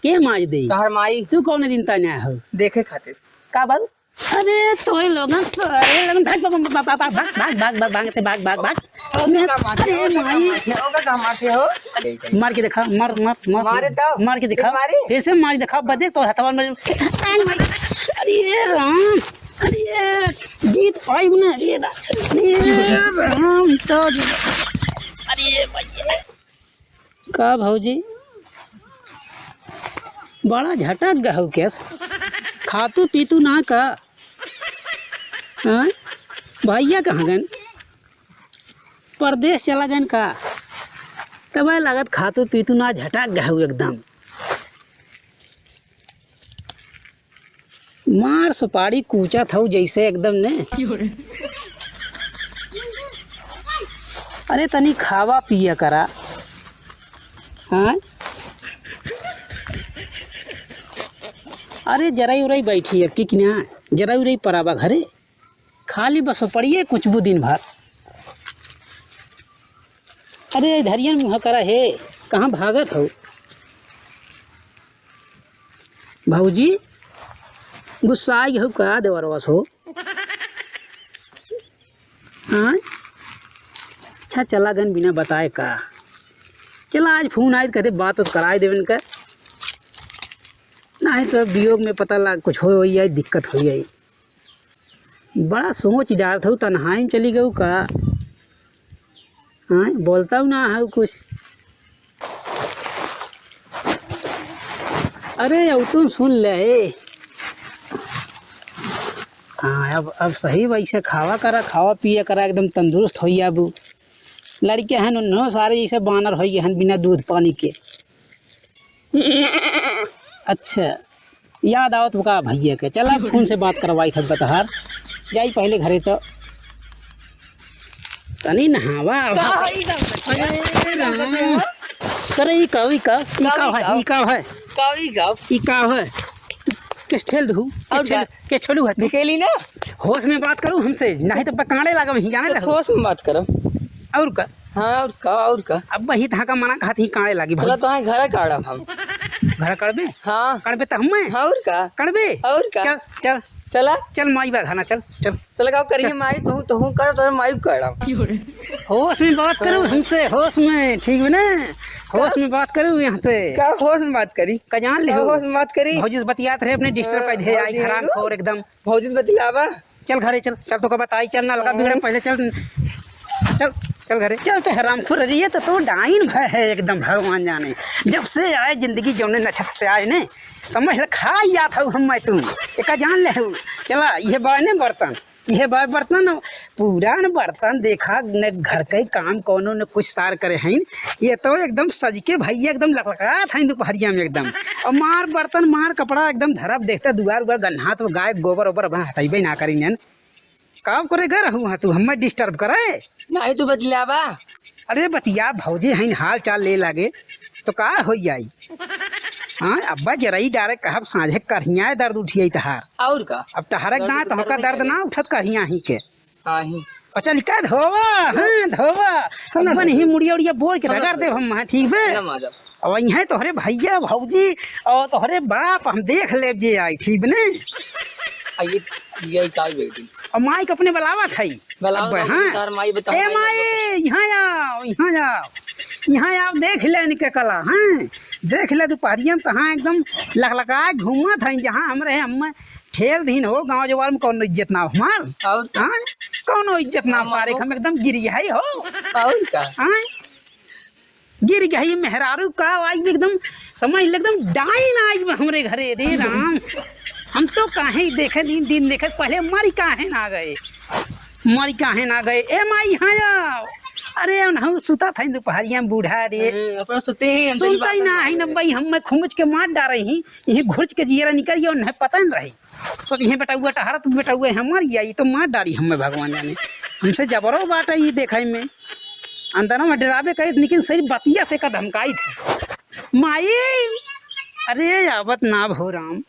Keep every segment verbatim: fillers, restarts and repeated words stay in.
के माज देई? तोहर माई। तू कौने दिन तने हो? देखे खातिर। का बाबू? अरे, तोय लोगन, अरे, लोगन, भाग, भाग, भाग। अरे, का मार, माई। ओका का मार हो? मार के देखा, मार, मार, मार। मारे तो। मार के देखा। मारे? फिर से मार के देखा, बदे तो हथवा में। अरे, माई। अरे, राम। अरे, जीत पाई ना, अरे, राम। अरे, राम, तो। अरे, भाई। का भौजी, बड़ा झटक गहू केस, खातू पीतू ना का? हाँ? भैया कहाँ गन? परदेस चला गन का? तबे लागत खातू पीतू ना, झटक गहू एकदम। मार सुपारी कूचत हऊ जैसे एकदम ने। अरे तनी खावा पिया करा। हाँ? अरे जरई उरई बैठी है कि ना, जरई उरई पराबा घरे। खाली बस पड़िए कुछ दिन भर। अरे, धरियन मुँह करा हे, कहाँ भागत हो? भौजी, गुस्सा आई हो का देवरवा से हो? हाँ? अच्छा, चला गन बिना बताए का। चला, आज फोन आए, कहते बात तो कराए देवन का। नहीं तो वियोग में पता लाग कुछ हो, हो जाए, दिक्कत हो जाए। बड़ा सोच डारत हऊ, तन्हाई में चली गऊ का? हाँ, बोलता हूँ ना हऊ कुछ। अरे, अब तुम सुन ले। हाँ, अब, अब सही वैसे खावा करा, खावा पिया करा, एकदम तंदुरुस्त होई जाबू। लड़के हन उन्हों सारे जैसे बानर होई गए हन बिना दूध पानी के। अच्छा, याद आवत बा का भैया के? चला, फोन से बात करवाई था बतहार। जाई पहले घरे तो। तनी नहावा। का ई का अरे राम। करे ई का, ई का, ई का का ई है, का? ई का है? का ई का? ई का है? तू केस ठेल दहू, केस और ठेल, का? केस ठेलू है तू? निकली ना। होश में बात करू हमसे, नहीं तो पकाड़े लागब ही, जाने तो लगू। होश में बात करब। और का? हाँ, और का, और का? अब वही तहाँ का मना कहत ही काड़े लागी चला भाई। तो हाँ, घर काड़ब हम। घर काड़बे? हाँ। काड़बे तो हमें? हाँ, और का? काड़बे? और का? चल, चल। चला। चल माई बा घना, चल, चल। चल का करिए चल। माई, तू, तू कर, तोर माई काड़ब। होश में बात करू हाँ। हमसे, होश में, ठीक बा ना? होश में बात करू यहाँ से। का होश में बात करी? का जान ले का हो? होश में बात करी? भौजी से बतियात रहे अपने, डिस्टर्ब हाँ, कर दे, आई भौजी हराम नहीं खोर एकदम। भौजी से बतिलावा। चल घरे चल, चल तोका बताई, चल ना लगा बिगड़े, पहले चल, चल, चल घरे। चल ते हरामखोर, अरे ये तो, तो डाइन भय है एकदम, भगवान जाने। जब से आए जिंदगी जौने नक्षत्र से आए ने, समझ ले खा जात हऊ हम मैं तू। एका जान ले हऊ। चला, ये बाय ने बर्तन, ये बाय बर्तन, पुरान बर्तन देखा, न घर के काम कौनो न कुछ सार करे हैं। ये तो एकदम सज के भैया एकदम लकलकात हैं दुपहरिया में एकदम। और मार बर्तन, मार कपड़ा एकदम धरब, देखते दुआर उआर गन्हात, तो गाय गोबर ओबर अब हटाइबे ना करी नन। काम करे घर हूँ हाँ तू, हमें डिस्टर्ब करे। नहीं तू बतियावा। अरे बतिया भौजी हैं, हाल चाल ले लागे, तो का हो जाई? हाँ, अब्बा जरई डारे कहब साँझे करिया दर्द उठिए तहार। और का? अब तहरक दर्द दाँत तो हमका दर्द ना उठत करिया ही के। हाँ ही। अच्छा, निका धोवा, हाँ, धोवा। सुन ना, अपन ही मुड़िया उड़िया बोल के सुन ना, रगड़ देब हम, हाँ, ठीक बे? ना माजब। अब यहाँ तोहरे भैया, भौजी और तोहरे बाप हम देख लेब जे आई, ठीक बे ने? आ, ये, ये का बेटी? और माई के अपने बुलावा था ही। बुलावा अब, तो हाँ। तार माई बताओ, ए माई माई, बताओ। यहाँ आओ, यहाँ आओ। यहाँ आओ, देख ले इनके कला, हाँ। देख ले दुपहरिया में कहाँ एकदम लकलकाए घूमत हैं, जहाँ हम रहे, हम ठेल दीन हो, गाँव जवार में कौनो इज्जत ना हो हमार। और का? हाँ? कौनो इज्जत ना हो, हाँ, सारे मामू। हम एकदम गिरिया ही हो। और का? हाँ? गिर गई मेहरारू का, आई एकदम समझ ले, एकदम डाइन आई हमरे घरे, रे राम। हम तो काहे देखे दिन, दिन देखे, पहले मरी काहे ना गए, मरी काहे ना गए। ए माई, यहाँ आओ। अरे, उन्हों सुता था दुपहरिया में बूढ़ा रे। हम्म, अपना सुते ही, हम सुनता ही ना है ना भाई, हम मैं खुमच के मार डारे ही, यही घुरच के जियरा निकल गया, उन्हें पता नहीं रही। सोच, "ये बेटउआ टहरत बेटउआ हमार, या ई तो मार डारी हमें भगवान जाने।" हमसे जबरो बाटे ई देखे में। अंदर में डरावे करित, लेकिन सही बतिया से का धमकाई थे। माई, अरे आवत ना भो राम।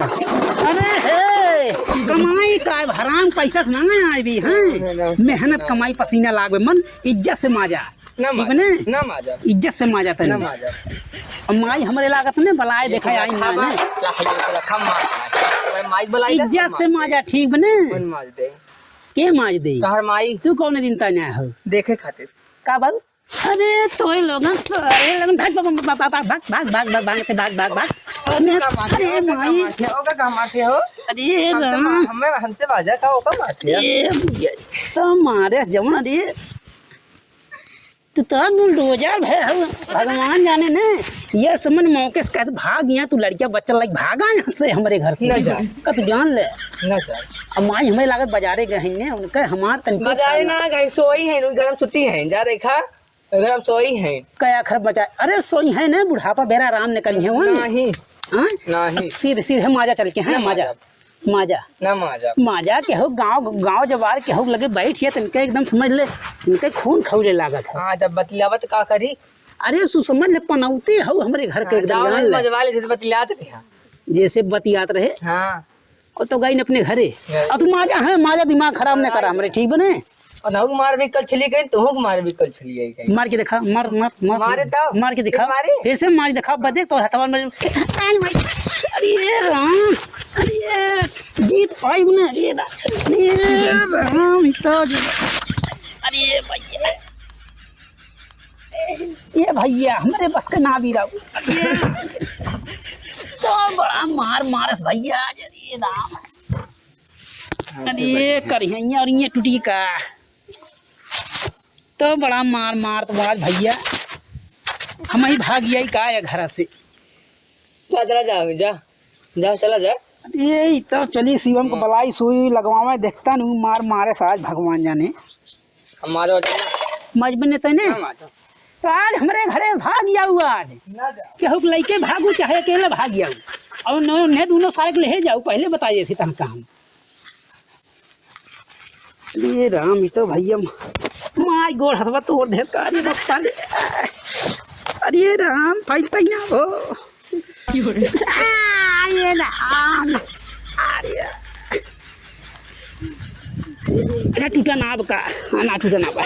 अरे हे, कमाई का हराम पैसा से मांगे आए भी, हैं? मेहनत कमाई पसीना लागवे मन, इज्जत से माजा। ना ठीक माजा, बने? ना माजा। इज्जत से माजा तनी। ना माजा। अब माई हमरे लागत ने बलाए देखा आई ना ने। ला, ये तो रखा मार। अबे माई बलाई दे, इज्जत से मार दे। माजा, ठीक बने? कौन माज दे? के माज दे? तोहर माई। तू कौन दिन ताने हो? देखे खातिर। का बाबू? अरे तोय लोगन, अरे लोगन भाग, भाग, भाग, भाग से भाग, भाग, भाग। अरे, ओका का माथे, अरे ओका का माई। माथे, ओका का माथे हो? अरे हमसे राम। मा-, हमें, हमसे बाजा का ओका माथे। ए, ये तो मारे जवन रे। तू तो बुलडोजर भे हो, भगवान जाने ने। ये समझ मौके से कहत भाग यहाँ, तू लड़किया बच्चा लाइक भागा यहाँ से हमरे घर से। ना जा। का तू जान ले। ना जा। अब माई हमें लागत बाजारे गए हैं ने, उनके हमार तनिको बाजारे ख्याल ना गए, सोई हैं, घर में सुती हैं, जा देखा। अगर हम सोई हैं। कया खरब मचा, अरे सोई हैं ने, बुढ़ापा बेरा आराम निकली है उन। नहीं। हाँ? नहीं। सीधे, सीधे माजा चल के, हैं ना माजा। माजा। माजा। ना माजा। माजा के हो, गाँव, गाँव जवार के हो लगे बैठ ये, तनके एकदम समझ ले, इनके खून खौले लागत है। हाँ, जब बतियावत का करी? अरे सु समझ ले, पनौती हो हमरे घर के हाँ, एकदम जाओ जान ना ले। मजवा ले, जैसे बतियात रहे। जैसे बतियात रहे। हाँ। वो तो गई न अपने घरे। घरे। और तू माजा है, माजा दिमाग खराब न करा हमरे, ठीक बने? और नहु मार भी कल चली गई, तुहू को मार भी कल चली आई गई। मार के दिखा, मार, मार, मार, मारे तो। मार के दिखा। फिर मारे? फिर से मार के दिखा, बदे तो हथवा में। अरे राम, अरे जीत पाई ने, अरे राम, अरे राम, इतना जी-, अरे भैया। ये भैया, हमरे बस के ना भी रहू। तो बड़ा मार मारस भैया, अरे राम। अरे करिहैया और ये टूटी का। तो बड़ा मार मार तो आज भैया, हम ही भाग गई का है घर से। जा, चला जा, जा। जा, चला जा। अरे, ई तो चली शिवम को हम्म। बलाई सुई लगवावे, देखता नहीं, मार मारे साज भगवान जाने। हम मारो जा। मजबूर नहीं तने? ना मारो। तो आज हमरे घरे भाग जाऊ आज। ना जा। केहू के लइके भागू, चाहे अकेले भाग जाऊ। और न-, ने दोनों सारे के ले जाऊ, पहले बताइए फिर तन काम। अरे राम, ई तो भैया म-, माई गोड़ हथवा तोड़ दे का रे बप्पा रे। अरे राम, पाई पाई ना हो। आ, ये राम। अरे। अरे टूटा नाव का, हाँ, ना टूटा नाव का।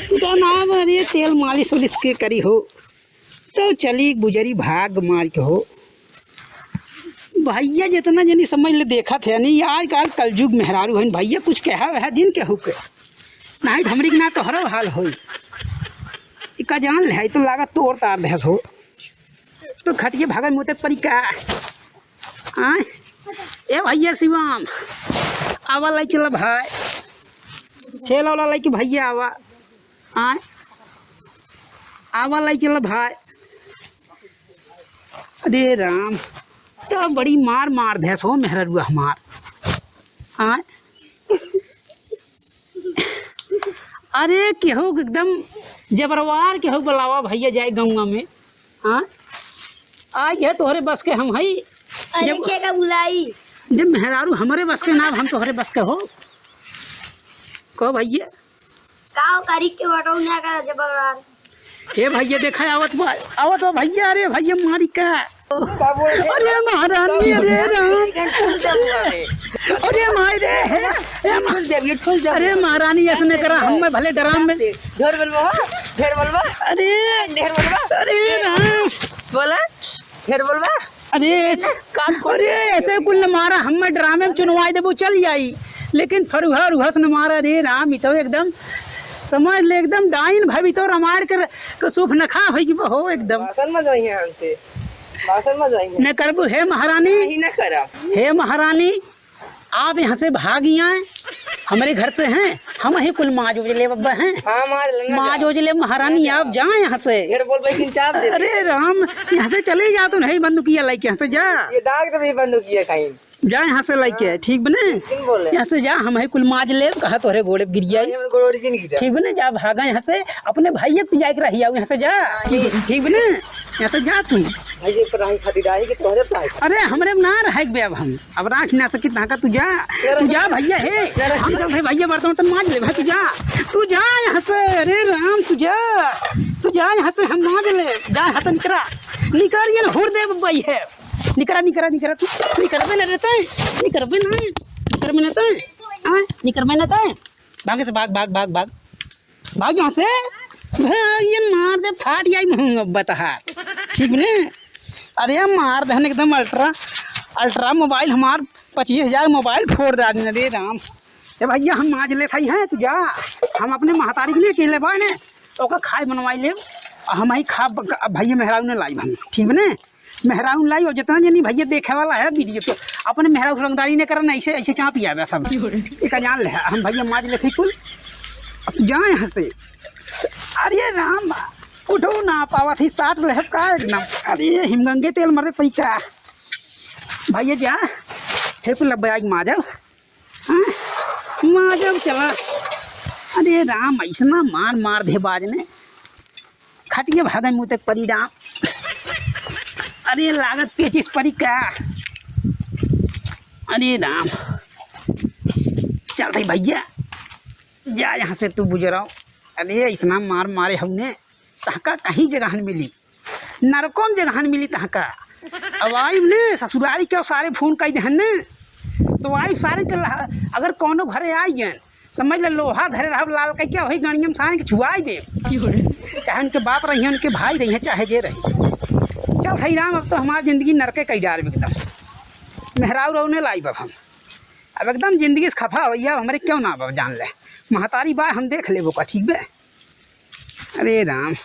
टूटा नाव, अरे तेल मालिश उलिश के करी हो। तो चली गुजरी भाग मार के हो। भैया जितना जनी समझ ले देखत है नहीं, आजकल कलयुग मेहरारू हन भैया, कुछ कहा वह दिन के हुके। नहीं तो हमरी के ना तोहरो हाल होई। इका जान ले, तो लागत तोड़ तार देहत हो। तो खटिए भागल मुतत परी का। आय? ए भैया शिवम, आवा लाई चला भाई। ठेला वाला लाई के भैया आवा। आय? आवा लाई चला भाई। अरे राम, तो बड़ी मार मार देहत हो मेहररुआ हमार। आय? अरे केहू एकदम जबरवार केहू बुलावा भैया जाए गौवा में। हाँ? आ ये तोहरे बस के हम हई। अरे जब के का बुलाई? जब मेहरारू हमरे बस के ना, हम तोहरे बस के हो। कहो भैया। का करी के बटो ना का जबरवार। ए भैया देखा आवत बा, आवत बा भैया, अरे भैया मारी का। का बोल रहे? अरे महारानी, अरे राम। अरे माई रे, हे, हे मा-, ठुल जाब, ये ठुल जाब। अरे महारानी, ऐसने करा, हम में भले डराम में। ढेर बोलबो, हाँ? ढेर बोलबो? अरे, ढेर बोलबो? अरे राम। बोला, ढेर बोलबो? अरे, काट खोल अरे, ऐसे कुल न मारा, हम में डरामे में चुनवाई देबो, चल जाई। लेकिन फरुहा उरुहा से न मारा, रे राम, ई तो एकदम, समझ ले, एकदम डाइन भाभी तो रामायण के, के सूप न खा होई कि हो एकदम। भाषण मत वही हमसे, भाषण मत वही। न करबो, हे महारानी। नहीं, न करा। हे महारानी, आप यहाँ से भागी आए, हमरे घर से हैं, हम ही कुल माज उज ले बब्बा हैं। हाँ, माज लेना माज जा। उज ले महारानी, ना जा। आप जाए यहाँ से। ढेर बोल, लेकिन चाप दे। अरे राम, यहाँ से चले जा, तो नहीं बंदूकिया लेके यहाँ से जा। ये दाग तो भी बंदूकिया खाई। जा यहाँ से लेके, हाँ। ठीक बने? किन बोले? यहाँ से जा, हम ही कुल माज ले, कहा तोहरे गोड़े गिर जाए। हाँ, ये गोड़े गिर जाए। ठीक बने, जा भागा यहाँ से, अपने भाई के जाए के रही, आओ यहाँ से जा। हाँ, ठीक, ये ठीक बने? यहाँ से जा तू। भाई, ये पर रही खातिर रही कि तोहरे पर रही? अरे, हमरे में ना रहे बे अब हम। अब राख ना सकी तहाँ का, तू जा, तू जा भैया, हे, हम चलत है भैया, बर्तन उर्तन माज ले भाई, तू जा, तू जा यहाँ से, अरे राम, तू जा, तू जा यहाँ से, हम माज ले, जा यहाँ से निकरा, निकर ये ना, हुर दे भाई है, निकरा, निकरा, निकरा, तू निकर बे ना रहता है, निकर बे ना, निकर बे ना रहता है, हाँ, निकर बे ना रहता है, भागे से भाग, भाग, भाग, भाग। भाग यहाँ से, भइया मार दे, फाट जाई मुँह अब बतहा। ठीक ने? अरे मार दहन एकदम अल्ट्रा, अल्ट्रा मोबाइल हमार पच्चीस हजार मोबाइल फोड़ डाली। अरे राम, ए भइया हम माज लेत हई हैं, तू जा, हम अपने महतारी के लिए अकेले बा ने, ओकर खाए बनवाई ले, और हम ही खा, अब भइया मेहरारू ने लाई हम, ठीक ने? मेहरारू लाई, और जितना जनी भइया देखे वाला है वीडियो पे, अपने मेहरारू रंगदारी ने करन, ऐसे, ऐसे चाप आवे सब। एक जान ले, हम भइया माज लेत हई कुल, अब तू जा यहाँ से। अरे राम, उठो ना पावत ही, साट लेहब का एकदम। अरे हिमगंगे तेल मरे पई का। भइया जा, फिर कुल लब्बे आइक माजब। हाँ? माजब चला। अरे राम, ऐसना मार मार दे बाज ने। खटिए भागे मुँह तक परी राम। अरे लागत पेचिस परी का। अरे राम। चल रही भइया। जा यहाँ से तू बुजराओ। अरे इतना मार मारे हमने, तहका कहीं जगह न मिली, नरकों में जगह न मिली तहका। अब आई ने ससुरारी के सारे फोन कई देहन ने, तो आई सारे के लहा-, अगर कोनो घरे आई गए, समझ ले लोहा धरे रहब लाल कई के वही गणियम सारे के छुआई दे। चाहे उनके बाप रही, उनके भाई रही, चाहे जे रही। चल भाई राम, अब तो हमार जिंदगी नरके कई डार एकदम। मेहरारू रौने लाई बब हम। अब एकदम जिंदगी से खफा हो, अब हमरे क्यों ना बब जान ले। महतारी बा, हम देख लेबो का, ठीक बे? अरे राम,